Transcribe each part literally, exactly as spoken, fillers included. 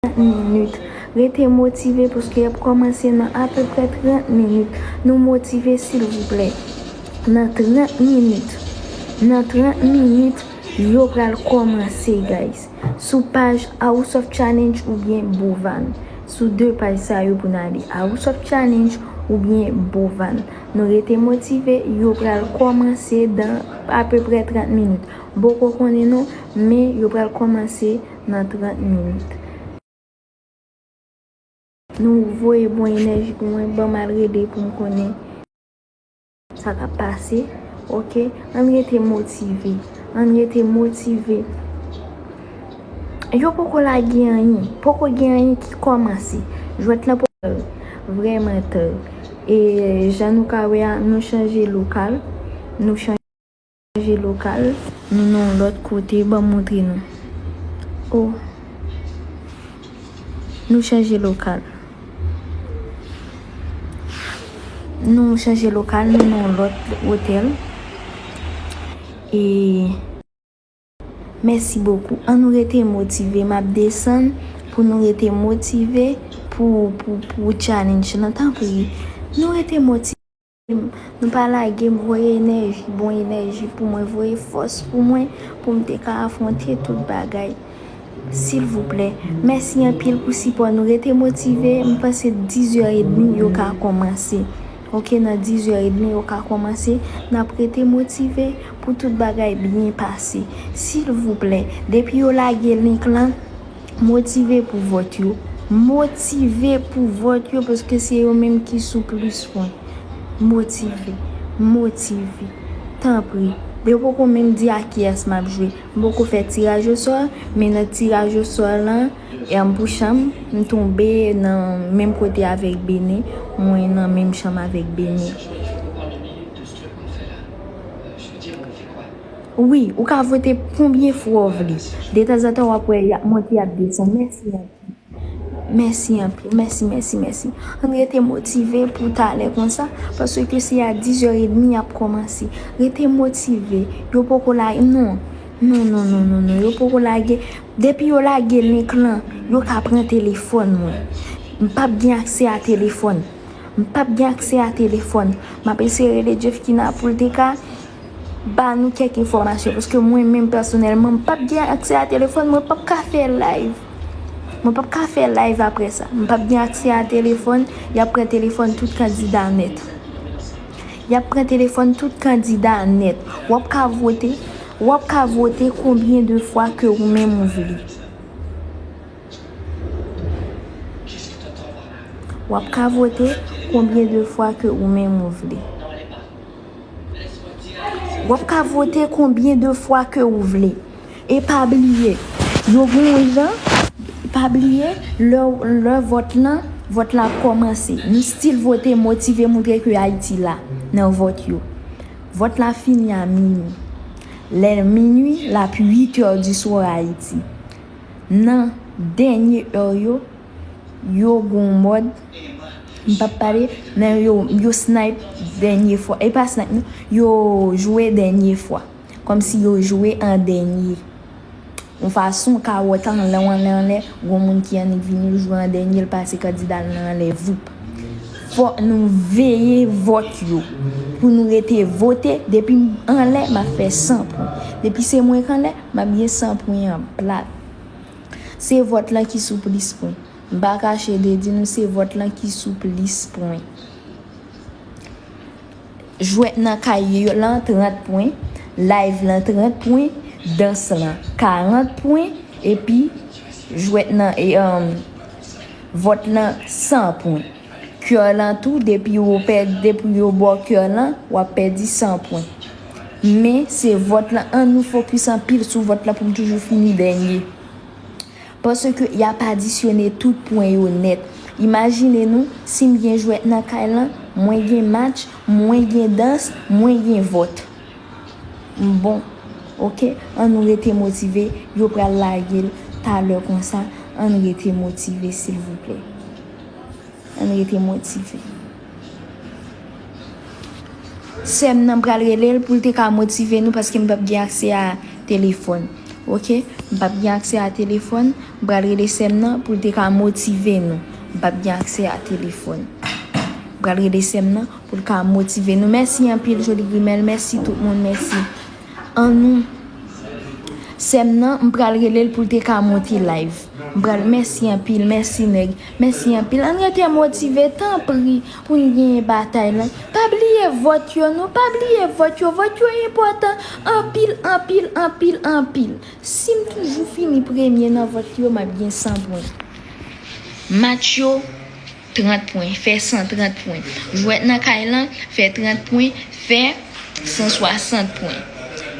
trant minit. Rete motive paske y ap kòmanse nan apeprè trant minit. Nou motive silvouplè. Nan trant minit. Nan trant minit, yo pral kòmanse, guys. Sou paj House of Challenge oubyen Bovan. Sou de paj sa yo pou n ale. House of Challenge oubyen Bovan. Nou rete motive, yo pral kòmanse dan apeprè trant minit. M poko konnen non, men yo pral kòmanse nan trant minit. Nou voye bon enèji pou mwen, ban m al rele pou m konnen sa k ap pase. Oke, ann rete motive, ann rete motive. Yo poko lage anyen, poko gen anyen ki kòmanse. Jwèt lan poko vrèman tè. E jan nou ka wè a, nou chanje lokal, nou chanje lokal, nou nan yon lòt kote, ban m montre nou. Oh. Nou chanje lokal. Nou chanje lokal, nou nan yon lòt otèl. E mèsi bokou. Ann nou rete motive. M ap desann pou nou rete motive pou, pou, pou challenge lan. Tanpri, nou rete motive. Nou pa lage m, voye enèji, bon enèji pou mwen, voye fòs pou mwen, pou m te ka afwonte tout bagay. Silvouplè, mèsi anpil pou sipò nou. Rete motive, m panse dizè edmi yo ka kòmanse. Oke, nan dizè edmi yo ka kòmanse. N ap rete motive pou tout bagay byen pase. Silvouplè, depi yo lage link lan, motive pou vòt yo. Motive pou vòt yo, paske se yo menm ki sou plis pwen. Motive. Motive. Tanpri. Yo poko menm di a kiyès m ap jwe. M poko fè tiraj osò, men nan tiraj osò lan, e m pou chanm, m tonbe nan menm kote avèk Bene, mwen nan menm chanm avèk Bene. Wi, ou ka vote konbyen fwa w vle. Detanzantan, w ap wè y ap monte, y ap desann. Mèsi anpil. Mèsi anpil. Mèsi, mèsi, mèsi. Ann rete motive pou talè konsa, paske se a dizè edmi y ap kòmanse. Rete motive. Yo poko lage, non. Non, non, non, non, non. Yo poko lage. Depi yo lage link lan, yo ka pran telefòn mwen. M p ap gen aksè a telefòn. M p ap gen aksè a telefòn. M ap eseye rele Jeffkina pou l te ka ba nou kèk enfòmasyon, paske mwen menm pèsonèlman, m p ap gen aksè a telefòn, mwen p ap ka fè live. Mwen p ap ka fè live apre sa. M p ap gen aksè a telefòn, y ap pran telefòn tout kandida nèt. Y ap pran telefòn tout kandida nèt. W ap ka vote, w ap ka vote konbyen de fwa ke ou menm ou vle. W ap ka vote konbyen de fwa ke ou menm ou vle. W ap ka vote konbyen de fwa ke ou vle. E pa bliye, yo gen yon jan, pa bliye, lè, lè vòt lan, vòt la ap kòmanse. Nou still vote, motive, montre ke Ayiti la nan vòt yo. Vòt la fini a minui. Lè minui, l ap uit è di swa Ayiti. Nan dènye è yo, yo gon mòd, m p ap pale, men yo, yo snipe dènye fwa. E pa snipe, non, yo jwe dènye fwa. Kòmsi yo jwe an dènye. Yon fason, w ka wè w t anlè, w anlè, anlè, gon moun ki annik vini, l jwe an dènye, l pase kandida l nan anlè, voup. Fòk nou veye vòt yo. Pou nou rete vote, depi m anlè, m ap fè san pwen. Depi se mwen k anlè, m ap gen san pwen an plat. Se vòt lan ki sou plis pwen. M pa kache de di nou se vòt lan ki sou plis pwen. Jwèt nan kay yo lan trant pwen, live lan trant pwen, dans lan karant pwen, epi jwèt nan, e, um, vòt lan san pwen. Kè lan tou, depi yo pèd, depi yo ba w kè lan, w ap pèdi san pwen. Men, se vòt lan, ann nou fokis anpil sou vòt lan pou m toujou fini dènye. Paske y ap adisyone tout pwen yo nèt. Imajine nou, si m gen jwèt nan kay lan, mwen gen match, mwen gen dans, mwen gen vòt. M bon, oke? Ann nou rete motive, yo pral lage l talè konsa. Ann rete motive, silvouplè. Ann rete motive. Sè m nan pral rele l pou l te ka motive nou paske m p ap gen aksè a telefòn. Ok, m p ap gen aksè a telefòn, m pral rele sè m nan pou l te ka motive nou. M p ap gen aksè a telefòn. M pral rele sè m nan pou l ka motive nou. Mèsi anpil, Joli Grimèl. Mèsi tout moun, mèsi. An nou. Sè m nan, m pral rele l pou l te ka monte live. M pral, mèsi anpil, mèsi nèg, mèsi anpil. Ann rete motive, tanpri, pou n genyen batay lan. Pa bliye vòt yo, non, pa bliye vòt yo. Vòt yo enpòtan anpil, anpil, anpil, anpil. Si m toujou fini premye nan vòt yo, m ap gen san pwen. Match yo, trant pwen, fè san trant pwen. Jwèt nan kay lan, fè trant pwen, fè san swasant pwen.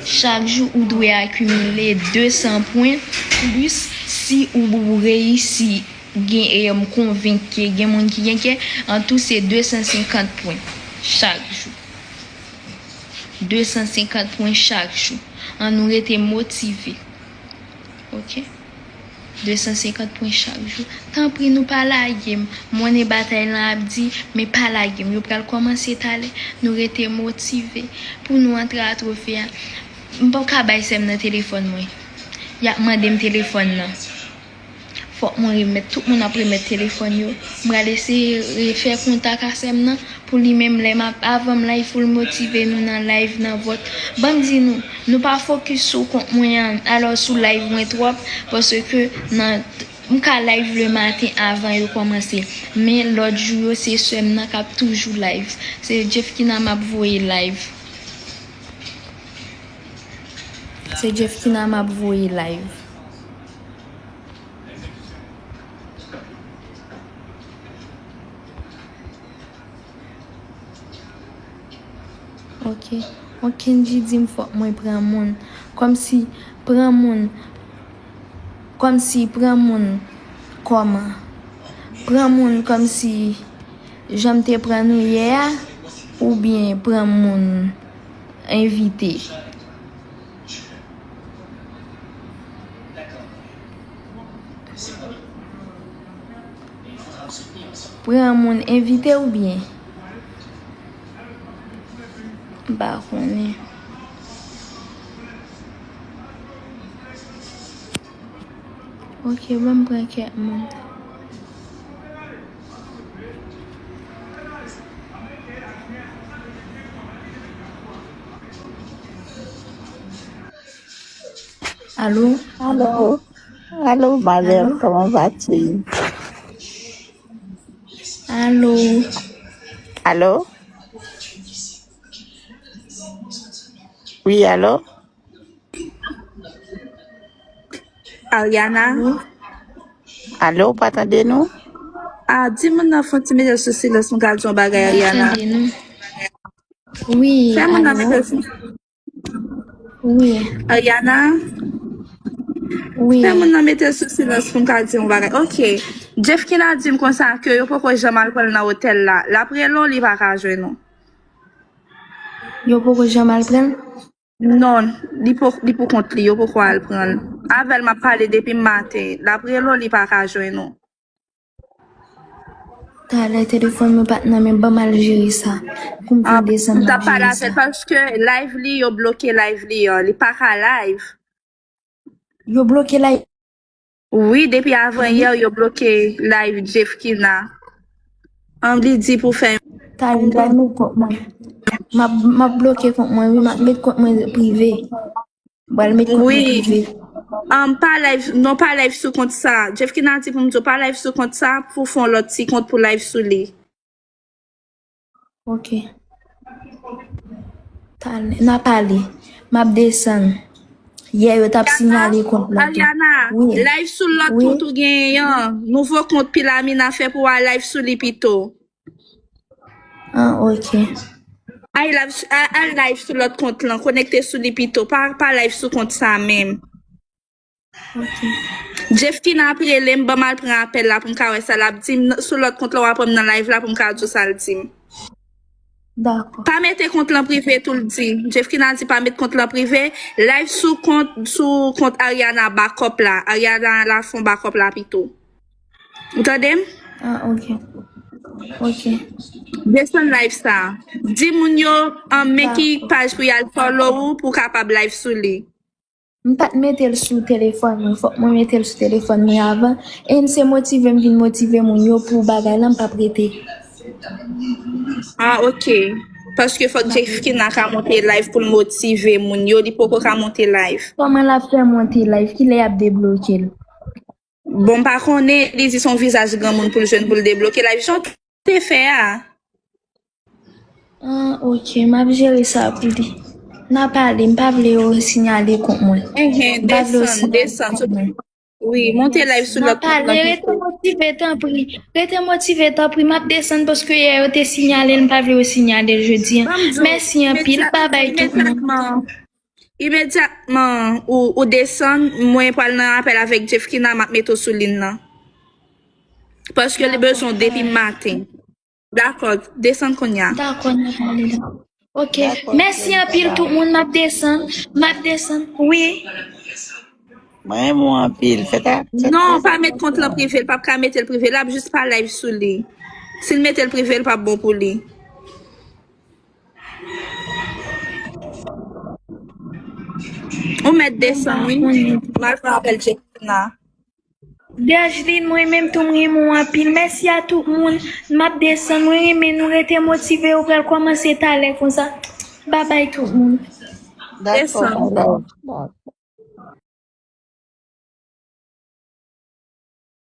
Chak jou, ou dwe akimile de san pwen plis si ou reyisi gen, e, m konvenk ke gen moun ki gen kè, an tou se de san senkant pwen chak jou. De san senkant pwen chak jou. An nou rete motive. Ok? De san senkant pwen chak jou. Tanpri, nou pa lage m. M konnen batay lan ap di, men pa lage m. Yo pral kòmanse talè. Nou rete motive pou nou antre a twofe a. M p ap ka bay sè m nan telefòn mwen. Y ap mande m telefòn nan. Fòk mwen remèt, tout moun ap remèt telefòn yo. M pral eseye refè kontak a sè m nan pou li menm lè m ap, avan m live pou l motive nou nan live, nan vòt. Ban m di nou, nou pa fokis sou kont mwen an, alò sou live mwen twòp, paske nan, m ka live le maten avan yo kòmanse. Men lòt jou yo, se sè m nan k ap toujou live. Se Jeffkina m ap voye live. Se Jeffkina m ap voye live. Ok. Bon, Kendji di m fòk mwen pran moun. Kòmsi pran moun. Kòmsi pran moun kòman? Pran moun kòmsi jan m te pran nou yè a, oubyen pran moun envite? Pran moun envite oubyen? M pa konnen. Ok, ban m pran kèk moun. Allô? Allô? Allô, ma belle, comment vas-tu? Allô? Allô? Oui, allô? Ariana? Allô? Allô, ou pa tande nou? Ah, di moun nan fè yon ti mete sou silans, m ka di yon bagay, Ariana. Tande nou. Wi, fè moun nan mete sou... Wi. Ariana? Wi. Fè moun nan mete sou silans pou m ka di yon bagay. Ok. Jeffkina di m konsa ke yo poko janm al pran l nan otèl la. L ap rele w, li pa ka jwenn ou. Yo poko janm al pran l? Non, li pou, li pou kont li, yo poko al pran l. Avè l m ap pale depi maten. L ap rele w, li pa ka jwenn ou. Talè telefòn mwen pa t nan men, ban m al jere sa. Pou m fin desann, m ap jere sa. Paske live li, yo bloke live li an. Li pa ka live. Yo bloke live? Wi, depi avan yè, yo bloke live Jeffkina. An, li di pou fè... Talè, m pral met kont mwen. M ap, m ap bloke kont mwen, wi, m ap met kont mwen prive. M pral met kont mwen prive. Wi. Um, pa live, non, pa live sou kont sa. Jeffkina di pou m di w pa live sou kont sa, pou fè yon lòt ti kont pou live sou li. Ok. Talè, n a pale. M ap desann. Yè yo t ap sinyale kont la tou. Ariana, wi. Live sou lòt kont ou genyen an. Nouvo kont Pilamina fè pou w a live sou li pito. Ah, ok. Al live, al, al live sou lòt kont lan, konekte sou li pito. Pa, pa live sou kont sa menm. Ok. Jeffkina ap rele m, ban m al pran apèl la pou m ka wè sa l ap di m. Sou lòt kont lan, w ap wè m nan live la pou m ka di w sa l di m. Dakò. Pa mete kont lan prive tou, l di. Jeffkina di pa met kont lan prive. Live sou kont, sou kont Ariana bakòp la. Ariana Lafon bakòp la pito. Ou tande m? Ah, ok. Ok. Desann live sa. Di moun yo, um, men ki paj pou y al follow ou pou w kapab live sou li. M pa t mete l sou telefòn mwen, fòk mwen mete l sou telefòn mwen avan. E se motive m vin motive moun yo pou bagay la, m p ap rete. Ah, ok. Paske fòk Jefkina ka monte live pou l motive moun yo, li poko ka monte live. Kòman l ap fè monte live? Kilè y ap debloke l? Bon, m pa konnen, li di se yon vizaj granmoun pou l jwenn pou l debloke live. Jan w te fè a. Ah, ok, m ap jere sa pou li. N a pale, m pa vle yo sinyale kont mwen. Enhen, M pa vle yo desann, sinyale desann. kont mwen. Wi, monte live sou N a lòt kont pale, lan rete pito. Motive tanpri. Rete motive tanpri, m ap desann paske yè yo te sinyale l, m pa vle yo sinyale l jodi a. Ban m di w, Mèsi anpil, imedyat- babay tout moun. Imedyatman, imedyatman ou, ou desann, mwen pral nan apèl avèk Jefkina, m ap mete w sou liy nan. Paske li bezwen w depi maten. Dakò, desann kounye a. Dakò, n a pale la. Ok, mèsi anpil tout moun, m ap desann, m ap desann, wi. Mwen renmen w anpil. Fè ta. Non, pa met kont lan prive, l p ap ka mete l prive, l ap jis pa live sou li. Si l mete l prive, l p ap bon pou li. Ou mèt desann, wi. M al pran apèl Jefkina. Bergeline, mwen menm tou, m renmen w anpil. Mèsi a tout moun. M ap desann, mwen renmen nou, rete motive, ou pral kòmanse talè konsa. Babay tout moun. Dakò.